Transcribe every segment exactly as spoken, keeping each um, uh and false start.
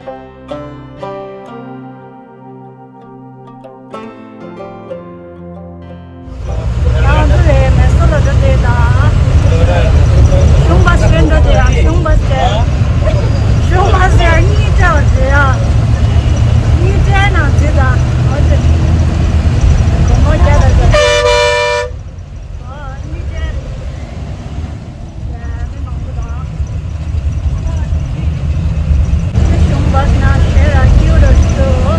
ང་ཚོ་ལས་མེ་སོ་ལ་འགྲོ་དེ་དང་། གཞུང་བ་སི་སི་ཊེན་འགྲོ་དེ་དང་གཞུང་བ་སི་སི་ཊེན། གཞུང་བ་སི་སི་ཊེན་གཉིས་སྤྲད་པ་བྱེད་ཡ། གཉིས་སྤྲད་ན་བྱེད་དང་། འོ་དེ། སྒོར་མོ་བརྒྱ་དང་བརྒྱ། ཨ་གཉིས་སྤྲད་རེད། ཡ་མི་མང་པོ་དང་། གཞུང་བ་སི་སི་ཊེན་ཞེ་ར་ཀིའུ་ཊི་ཞུ།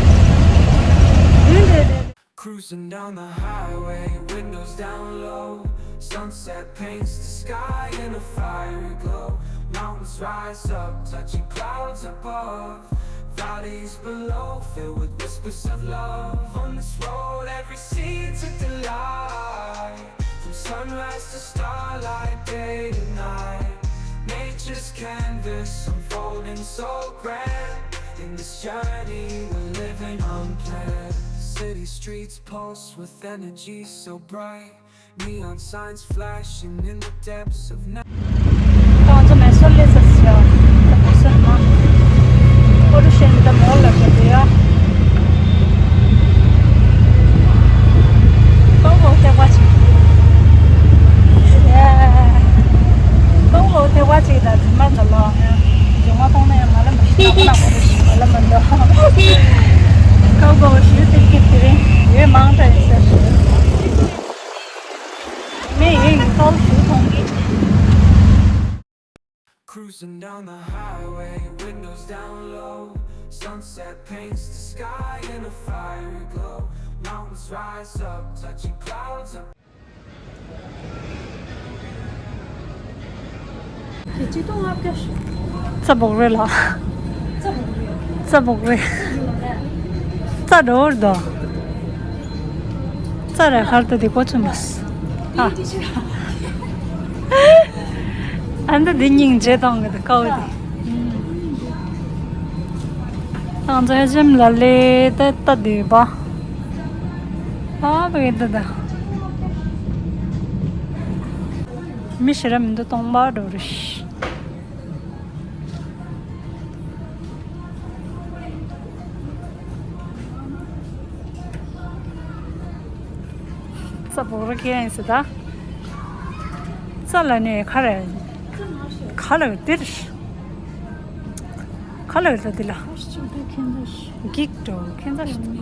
ཡིན་དེ་རེད། Cruising down the highway, windows down low. Sunset paints the sky in a fiery glow. Mountains rise up, touching clouds above. Valleys below, filled with whispers of love. On this road, every scene's a delight. From sunrise to starlight, day to night. Nature's canvas unfolding so grand. In this journey, we're living unplanned. City streets pulse with energy so bright. Neon signs flashing in the depths of night. ང་ཚོ་མེ་སོར་སླེབས་ཚར་ཡ། མེ་སོར་ནང་། ཨོ་ཊོ་ཤན་ད་མོལ་ལ་འགྲོ་གི་ཡ། ཀའོ་ཀའོ་ཐེག་པ་ཅིག་ཀའོ་ཀའོ་ཐེག་པ་ཅིག་ད་རྫུན་མ་འདྲ་ལོ། རྫུན་མ་མཐོང་ན་ཡང་ང་ལ་མ་ཤི་ན་ཁོ་ན་ཁོ་རེ་ཤི་ང་ལ་མ་འདྲ། ཀའོ་ཀའོ་ཞུ་དེ་སྐྱིད་དེ་རིང་ཡོད་མང་དྲགས་ཡིན་ཟེར་ཞུ། མི་ཡིན་ཀའོ་ཞུ་མཐོང་གི། Cruising down the highway, windows down low. Sunset paints the sky in a fiery glow. Mountains rise up, touching clouds up. རྩྭ་སྦུག་རེད་ལ། རྩྭ་སྦུག་རེད། རྩྭ་འགྲོ་བར་དོ། རྩྭ་རེད་ཁར་དུ་དེ་གོ་ཆུ་མ་སི། ཨ། ཨ་འདི་འདི་སྙིང་རྗེ་དང་གི་དཀའ་བ་དེ། ང་ཚོ་ཧེ་ཇམ་ལ་ལེ་ད་ལྟ་འདི་བ། ཨ་བ་གི་ད་ད། མི་ཤི་ར་མི་འདུག་སྟོང་པ་འགྲོ་རེ་ཤི། རྩྭ་སྦུག་རེད་ཁྱེད་ཡིན་ཟེར་ད། རྩྭ་ལ་ནས་ཁ་རེ། ཁ་ལ་འདིར། ཁ་ལ་འདི་ལ། འགྱིག་འགྲོ་ཁྱེད་ཚ།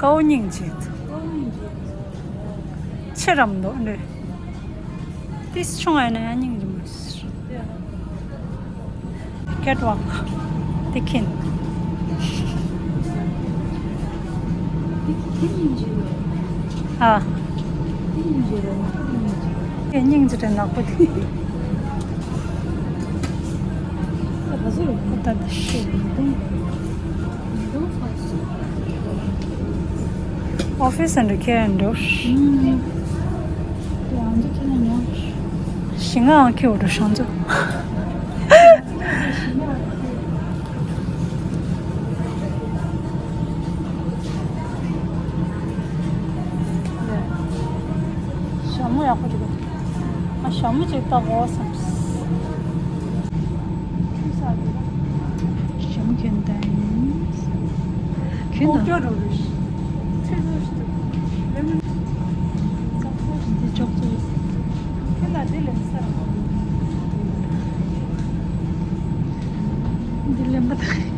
ཀའོ་སྙིང་རྗེ། ཆེ་རམ་འདུག་འདྲེ། ཏིས་ཆུང་ཨ་ན་ཡང་སྙིང་རྗེ་མོ་ཟེར། ཀེ་ཊི་ཝོག་དེ་ཁིན། ཨ། དེ་སྙིང་རྗེ་དྲན་ནག་པོ་དེ། ད་ད་ཤེས། ཨོ་ཕི་སི་འདྲ་ཁྱེར་འགྲོ། ཞི་ང་ཨང་ཁྱེར་འགྲོ་ཤང་ཚོ། ཞྭ་མོ་ཡག་པོ་འདུག་ཨ་ཞྭ་མོ་ཅིག་ལྟ་དགོས་བསམ། ཞྭ་མོ་གྱོན་ད་ཡིན། གྱོན་ད། འདི་ཅོག་ཙེ། ཁྱོད་ལ་འདི་ལེན་ས། འདི་ལེན་པ་དང་།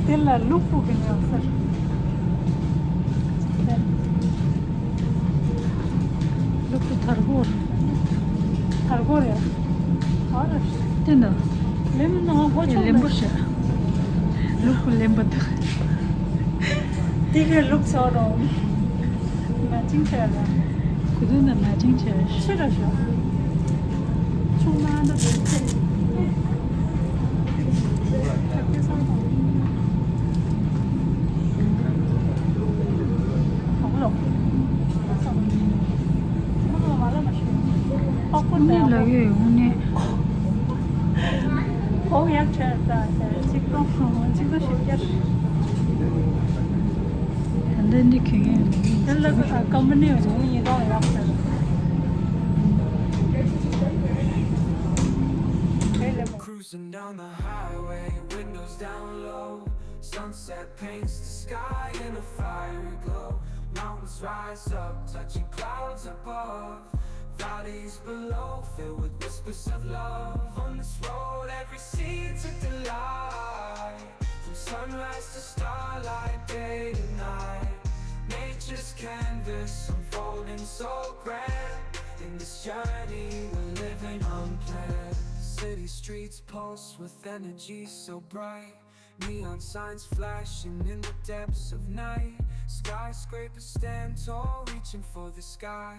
དེ་ལ་ལུག་པོ་གི་ཉག་སར། ལུག་པོ་དར་གོར། དར་གོར་ཡ། ཨ་ར། དེ་ན། ལེན་ན་གོ་ཆོག་ལེན་པོ་ཤ། ལུག་པོ་ལེན་པ་དང་། དེ་གའི་ལུག་ཚོ་རོ། མ་ཅིང་ཆེ་ར། གུ་དུ་ན་མ་ཅིང་ཆེ་ར། ཆེ་ར་ཤ། ཆུང་མ་འདྲ་དེ་ཆེ། ནི་ལ་ཡོད་ཡོང་ནི། ཨོ་ཡག་ཆེ་ད་ཆིག་སྟོང་ཆིག་སྟོང་བཞི་བརྒྱ། ད་ལྟ་འདི་གི་ངས་ལ་ཡོད། དེ་ལ་ཀམ་པ་ནི་ཡོད་ཉིས་སྟོང་ཡག་ཆེ། Driving down the highway, windows down low. Sunset paints the sky in a fiery glow. Mountains rise up, touching clouds above. Valleys below, filled with whispers of love. On this road, every scene's a delight. From sunrise to starlight, day to night. Nature's canvas unfolding so grand. In this journey, we're living unplanned. City streets pulse with energy so bright. Neon signs flashing in the depths of night. Skyscrapers stand tall, reaching for the sky.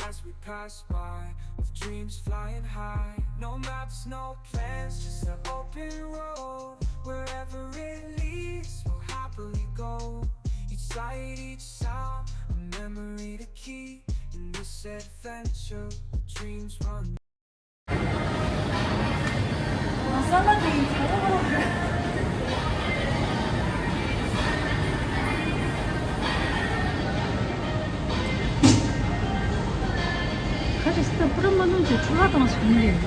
As we pass by, with dreams flying high. No maps, no plans, just an open road. Wherever it leads, we'll happily go. Each sight, each sound, a memory to keep. In this adventure, dreams run. ཁ་ཅིག་སྟབས་པུ་ར་མ་ནུ་ཅིག་འཕྲུལ་ཁ་བཏང་སོང་ནི་རེད།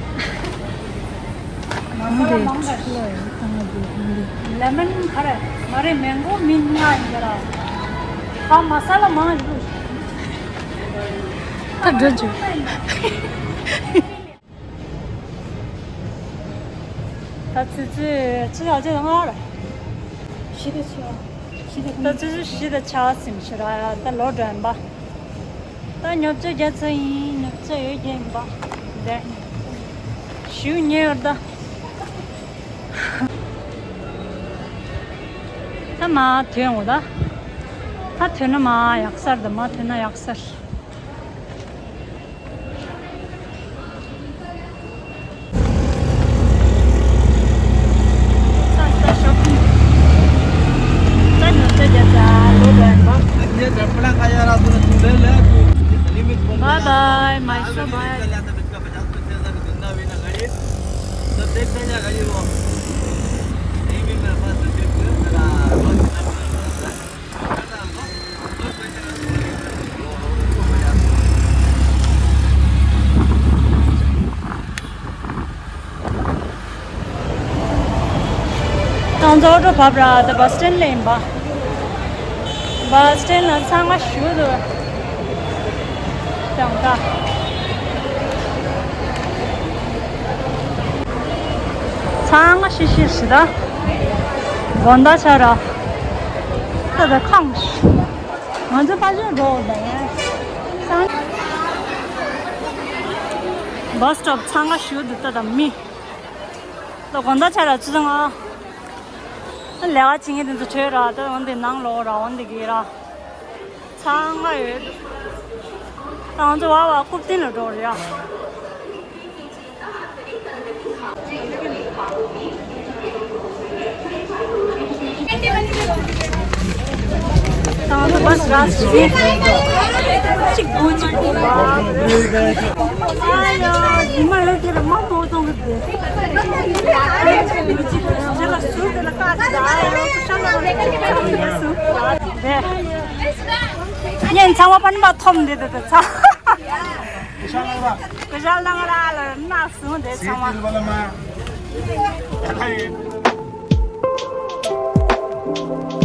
གང་དེ་འཕྲུལ་ཁ་ཡང་བཏང་དགོས་གང་དེ། ལེ་མོན་ག་རེ་མ་རེད། མེང་གོ་མིན་ང་ཡིན་པ་ར། ཁ་མ་ས་ལ་མང་ཞུ། ད་འགྲོ་རྒྱུ། ད་ཆུ་ཚོད་ཕྱི་ལ་ཆུ་ཚོད་ལྔ་རེད། བཞི་དང་ཕྱེད། བཞི་དང་ད་ཆུ་ཚོད་བཞི་དང་ཕྱེད་ཟིན་ཤི་ར། ད་ལོག་འགྲོ་ཡིན་པ། ད་ཉོ་ཆ་རྒྱག་ཚར་ཡིན། ཉོ་ཆ་ཡོད་རྒྱུ་ཡིན་པ། འདས་ཞུ་ཉེ་ཡོད་ད། ད་མ་ཐོན་འོ་ད། ད་ཐོན་ན་མ་ཡག་སར་ད། མ་ཐོན་ན་ཡག་སར། Bye bye, Mysore bye. ཏང་རྫོང་འགྲོ་བབ་ར། ད་བ་སི་སི་ཊེན་ལ་ཡིན་པ། བ་སི་སི་ཊེན་ལ་ཚང་མ་བཞུགས་འདུག་ཀྱང་ད། ཚང་མ་ཤི་ཤི་ཤི་ད། དགོང་དག་ཆགས་ར། ད་ད་ཁམས། ང་ཚོ་ཕ་ཇོ་འགྲོ་འོང་ད་ཡ། སང་། བ་སི་སི་ཊོབ་ཚང་མ་བཞུགས་འདུག་ད་ད་མི། ད་དགོང་དག་ཆགས་ར་ཆུ་ཚོད་ལྔ། ད་ལས་ཀ་བྱེད་མཁན་དེ་ཚོ་བྲོས་ར། ད་འོན་ཏེ་ནང་ལོག་ར་འོན་ཏེ་གི་ར། ཚང་མ་ཡོད། ད་ང་ཚོ་བ་བ་རྐུབ་སྟེང་ལ་འགྲོ་རེད་ཡ། ད་ང་ཚོ་བ་སི་ར་སི་ཅིག་བུ་གཅིག་བུ་བ། ཨ་ཡ། ཉི་མ་ཡོད་ཀྱི་ར་མ་མོ་གཏོང་གི་དེ། ཉན་ཚང་མ་ཕན་པ་ཐོབ་འདི་དེ་དེ་ཚང་། གུ་ཞལ་ནང་ར་ལ་ན་སུ་འདི་ཚང་མ།